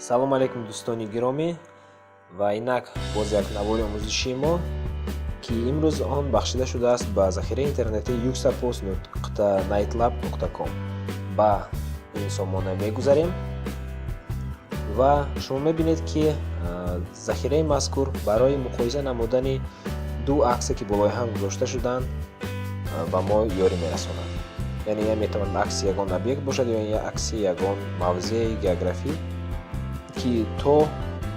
Салому алайкум, дӯстони гиромӣ! Ва инак боз як навори омӯзишии мо, ки имрӯз он бахшида шудааст ба захираи интернетии yuxapost.knightlab.com. Ба ин сомона мегузарем ва шумо мебинед, ки захираи мазкур барои муқоиса намудани ду аксе, ки болои ҳам гузошта шудаанд, ба мо ёрӣ мерасонад. Яъне я метавонад акси ягон объект бошад ё акси ягон мавзеи географӣ, ки то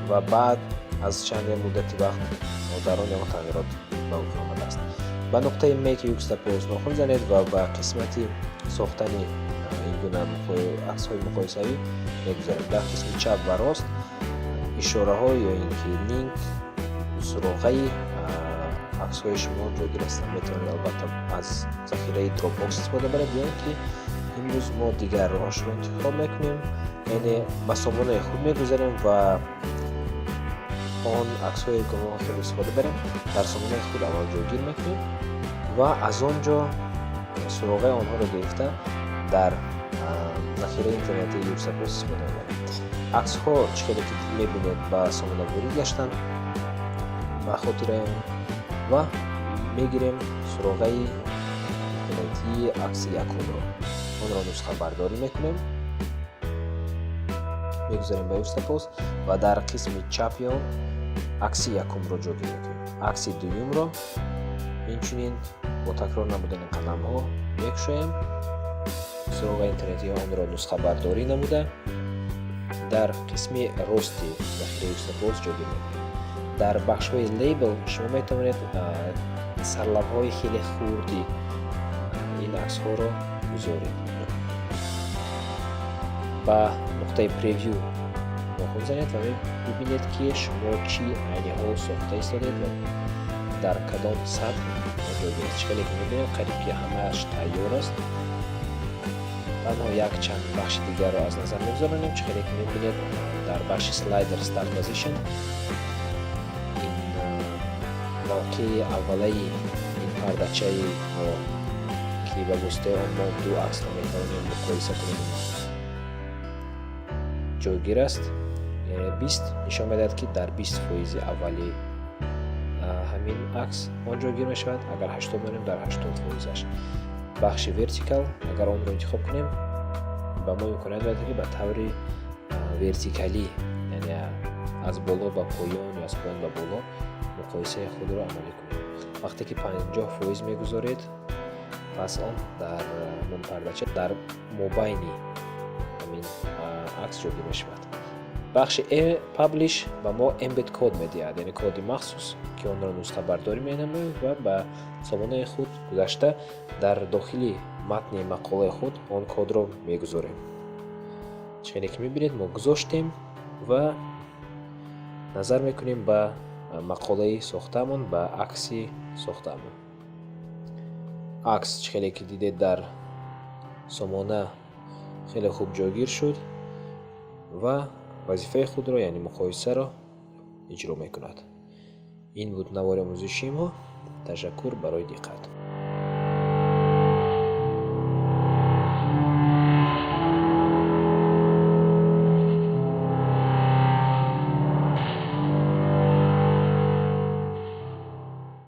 ва баъд аз чанде муддати вақт дар он ягон тағйирот ба вуқӯъ омадааст. Ба нуқтаи Make Yuxtapost нохун занед ва ба қисмати сохтани ин гуна аксҳои муқоисавӣ мегузарем. Дар қисми чап ва рост ишораҳо ё ин ки линк, суроғаи аксҳои шумо ҷойгир ҳастанд. Метавонед, албатта, аз захираи Dropbox истифода баред ё ин ки имрӯз мо дигар роҳашро интихоб мекунем, яъне ба сомонаи худ мегузарем ва он аксҳое, ки мо хеле истифода барем, дар сомонаи худ аввал ҷойгир мекунем ва аз он ҷо суроғаи онҳоро гирифта, дар захираи интернетии Yuxapost истифода мебарем. Аксҳо, чӣ хеле ки мебинед, ба сомона ворид гаштанд ба хотираи он ва мегирем суроғаи интернетии акси якумро, онро нусхабардорӣ мекунем, мегузарем ба Yuxtapost ва дар қисми чапи он акси якумро ҷойгир мекунем. Акси дуюмро инчунин бо такрор намудани қадамҳо мекушоем, суроғаи интернетии онро нусхабардорӣ намуда, дар қисми рости захираи Yuxtapost ҷойгир мекунем. Дар бахшҳои label шумо метавонед сарлавҳаҳои хеле хурди ин аксҳоро гузоред. Ба нуқтаи Preview нохун занед ва бибинед, ки шумо чӣ айни ҳол сохта истодед ва дар кадом сатҳ ҷойгир аст. Чӣ хеле ки мебинем, қариб ки ҳамааш тайёр аст. Танҳо якчанд бахши дигарро аз назар мегузаронем. Чӣ хеле ки мебинед, дар бахши Slider Start Position ин мавқеи аввалаи ин пардачаи мо, ки ба воситаи он мо ду аксро метавонем муқоиса кунем, ҷойгир аст. Яъне 20 нишон медиҳад, ки дар 20 фоизи аввали ҳамин акс он ҷойгир мешавад. Агар 80 монем, дар 80 фоизаш. Бахши Vertical, агар онро интихоб кунем, ба мо имконият медиҳад, ки ба таври вертикалӣ, яъне аз боло ба поён ё аз поён ба боло, муқоисаи худро амалӣ кунем. Вақте ки 50 фоиз мегузоред, пас он дар ҳамон пардача дар мобайни ҳамин акс ҷойгир мешавад. Бахши Publish ба мо embed код медиҳад, яъне коди махсус, ки онро нусхабардорӣ менамоем ва ба сомонаи худ гузашта, дар дохили матни мақолаи худ он кодро мегузорем. Чӣ хеле ки мебинед, мо гузоштем ва назар мекунем ба мақолаи сохтаамон, ба акси сохтаамон. Акс, чӣ хеле ки дидед, дар сомона хеле хуб ҷойгир шуд ва вазифаи худро, яъне муқоисаро, иҷро мекунад. Ин буд навори омӯзишии мо. Ташаккур барои диққат.